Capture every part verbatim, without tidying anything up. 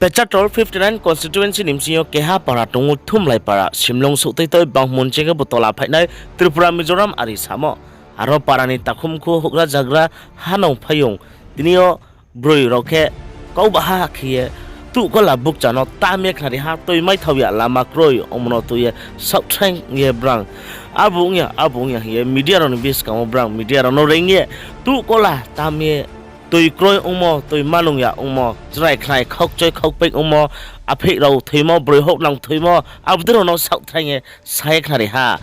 Pechatol fifty nine constituency ni bsing yo keha para tong ou Thumlai para, Simlung souhtui toi Banghmun ching khe bo tola phaihnai Tripura Mizoram ari samo. Aro para ni takhumkhu houhgra zagra ha nung phaiyong. Tini yo broi rao khe kaubaha khe ye tuhkola bukcha no tam ye khnari ha, toi maithao ya, lama kroi ongmo no tui ye saohthaing ye brang abo ong ya, abo ong ya hing ye media rao ni buskang wo brang media rao no reing ye tuhkola tam ye toi kroi ongmo, toi manung ya ongmo, chrai khnai khaukchoi khaukpei ongmo, apheih rao thoimo, broi houhnang thoimo, abo dei rao no saohthaing ye sa ye khnari ha.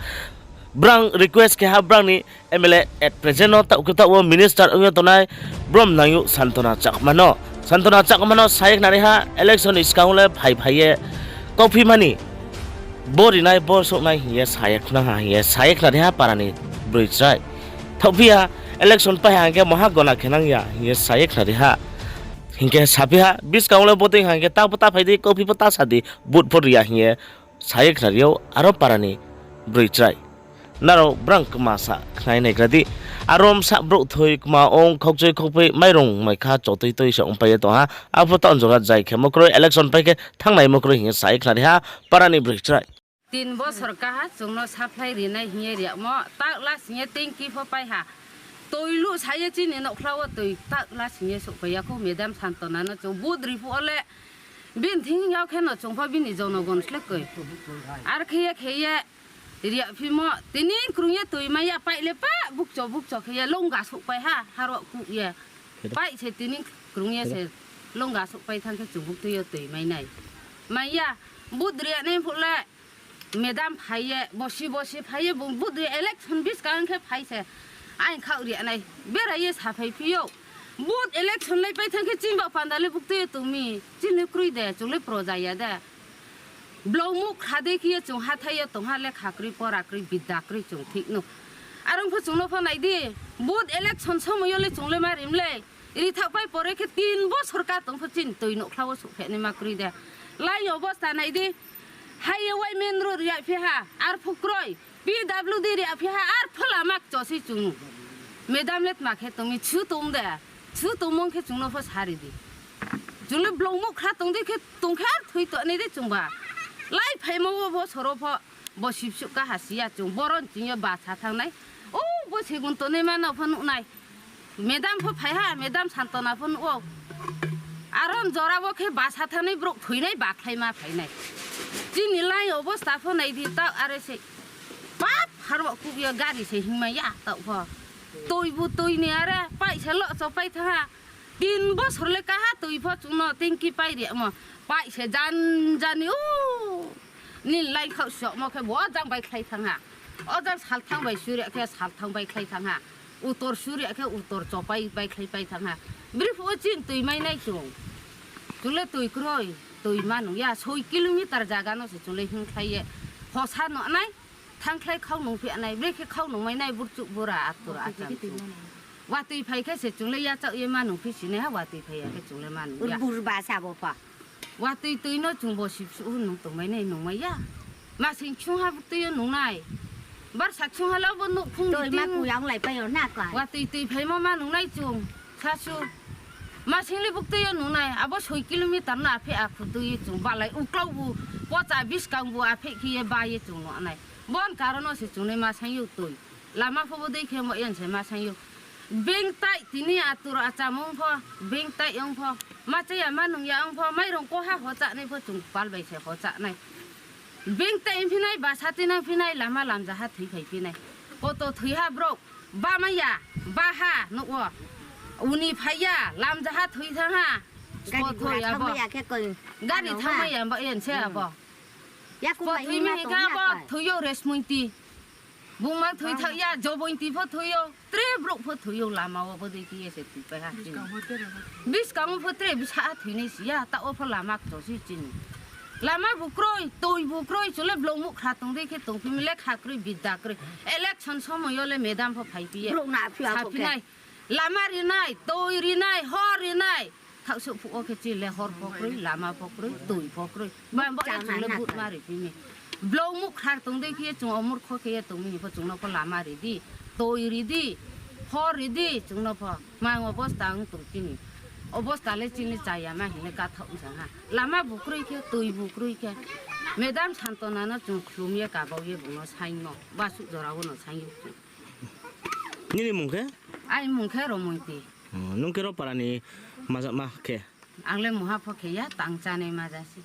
Brang request khe ha brang ni M L A at present no taoh khe taoh wo minister ong ye tongnai brom nang yo Santona Chakma no. Santona Chakma no sa ye khnari ha, election ni skang le phai phai ye kauphi mani bo rinai bo souhnai hing ye sa ye khna ha hing ye sa ye khnari ha para ni broi chrai. Thaohphi ya, election pai ha hing khe maha gona khe nang ya hing ye sa ye khnari ha. Hing khe saphi ha, buskang le voting ha hing khe ta pho ta phai di, kauphi pho ta sa di, vote pho ri ya hing ye sa ye khnari ou aro para ni broi chrai. Nrao brang kma sa khnai naigra di. Aro bsa brouh thoi kma ong, khaukchoi khaukpei, mairung maikha chotoi toi se ongpai ye tong ha. Apho taoh jora jai khemo kroi, election pai khe thanngnaimo kroi hing ye sa ye khnari ha para ni broi chrai. Tin bosor kaha chung no supply rinai hing ye riagmo, taoh la sing ye tanki pho pai ha. Toi luh sa ye chini nouhkhla wo toi taoh la sing ye souhpai ya khou, madam Santona no chung vote ri phuh wo le bini thing yag khe no chung pho bini jonogon sle koi. Ar khe ye khe ye riagphimo, tini krung ye toi mai ya, paih le pah bukcho bukcho khe ye longga souhpai ha, harwa kuh ye. Paih se tini krung ye se longga souhpai thanng khe chung buktui yo toi mai nai. Mai ya, vote ri ya nai phuh le madam phai ye, bosi bosi phai ye, bung vote ri election buskang khe phai se. Aing khaoh ri ya nai, bera ye saphai phi ou. Vote election lai pai thanng khe chini baoh panda le buktui yo tong mi, chini kroi de, chung le proja ya de. Blong muh kha dei khe ye chung hathái yo tong ha, lekha kroi, pora kroi, bidya kroi chung thik nou. Are ong pho chung no pho nai di, vote election somoi yo le chung le ma rim le. Ri thaohpai pore khe tin bosor ka tong pho chini toi nouhkhla wo souhphehnaima kroi de. Lai obosta nai di, highway main road ri ya phi ha, arphuh kroi, P W D ri ya phi ha, arphuh lama kcho sei chung. Madam le tma khe tong mi, chu tong de, chu tongmung khe chung no pho sari di. Chung le blong muh khra tong dei khe tong khe ar thoi tongnai dei chungba. Lai phaimo wo bosor wo pho bo sibsuh kaha si ya chung, boro ni ching yo basa thanng nai. O, bo segun tongnaima no pho nuh nai. Madam pho phai ha, madam Santona pho nuh ou. Aro jora wo khe basa thanng nai, brouh thoi nai, bakhlai ma phai nai. Chini lai obosta pho nai di taoh are se. Pap, harwa kuh ye gari se hingmai ya taoh pho. Toibu toi ni are, paih se loh chopai thanng ha. Tin bosor le kaha toi pho chung no tanki pai ri yamo. Paih se jan jan ni, u, nini lai khaoh somo khe bo jang baikhlai thanng ha. O jang salthang bai suri ya khe salthang baikhlai thanng ha. Utor suri ya khe utor chopai baikhlai pai thanng ha. Bri phuh wo chini toi mai nai chung. Chung le toi kroi, toi ma nung ya, soi kilometer zaga no se chung le hingkhlai ye. Hosa no nai, thangkhlai khau nung phi nai, brekhe khau nung mai nai, burchuh bura, atur acham chung. Watoi phai khe se chung le yachaoh ye ma nung phi si nai ha, watoi phai ya khe chung le ma nung ya. Watoi toi no chung bo sibsuh nung tongmai nai nungmai ya. Masing ksungha buktui yo nung nai. Barsa ksungha le bo nouhkhong ni ting. Watoi toi phaimo ma nung nai chung. Sasu. Masing le buktui yo nung nai. Abo soi kilometer no apheh akhu tui ye chung balai uklau bu pocha biskang bu apheh khe ye ba ye chung nuh nai. Bon karon no se chung le ma saing yo toi. Lama pho bo dei khe mo yen se ma saing yo. Bengtai tini atur acham ong pho, bengtai ong pho, ma chaya ma nung ya ong pho, mairung koha hochah nai pho chung pal bai se hochah nai. Bengtai ong phi nai, basa tuinang phi nai, lama lamjaha thoi phai phi nai. Koto thoi ha brouh, ba mai ya, ba ha nuh wo. Uni phai ya, lamjaha thoi thanng ha. Gari thoi abo. Gari thanngmai ya, ba yen se abo. Thoi mi hing khe abo thoi yo Resmointi. Bungma thoi thaoh ya, Jobointi pho thoi yo, tre brouh pho thoi yo, lama wo bo dei khe ye se thoi pai ha. Buskang wo pho tre bsa thoi nai si ya, taoh wo pho lama kcho sei chini. Lama bu kroi, toi bu kroi, chung le blong muh khra tong dei khe tongphi mi, lekha kroi, bidya kroi. Election somoi yo le madam pho phaiphi ye. Saphi nai. Lama ri nai, toi ri nai, hor ri nai. Thaohsuh phuh wo khe chini le hor pho kroi, lama pho kroi, toi pho kroi. Ba bo ye chung le vote ma ri phi mi. Blong muh khra tong dei khe ye chung o murkho khe ye tong mi hing pho chung no pho lama ri di, toi ri di, hor ri di chung no pho. Mang obosta ong tong chini. Obosta le chini chaya ma hing le kathaoh ja ha. Lama bu kroi khe, tui bu kroi khe. Madam Santona no chung khlum ye kabau ye bung no saing no. Basuh jora wo no saing ye chung. Nini mung khe? Aini mung khe Romoiti. Nung khe ro para ni majakma khe? Ang le mungha pho khe ya, tang chánai ma ja se.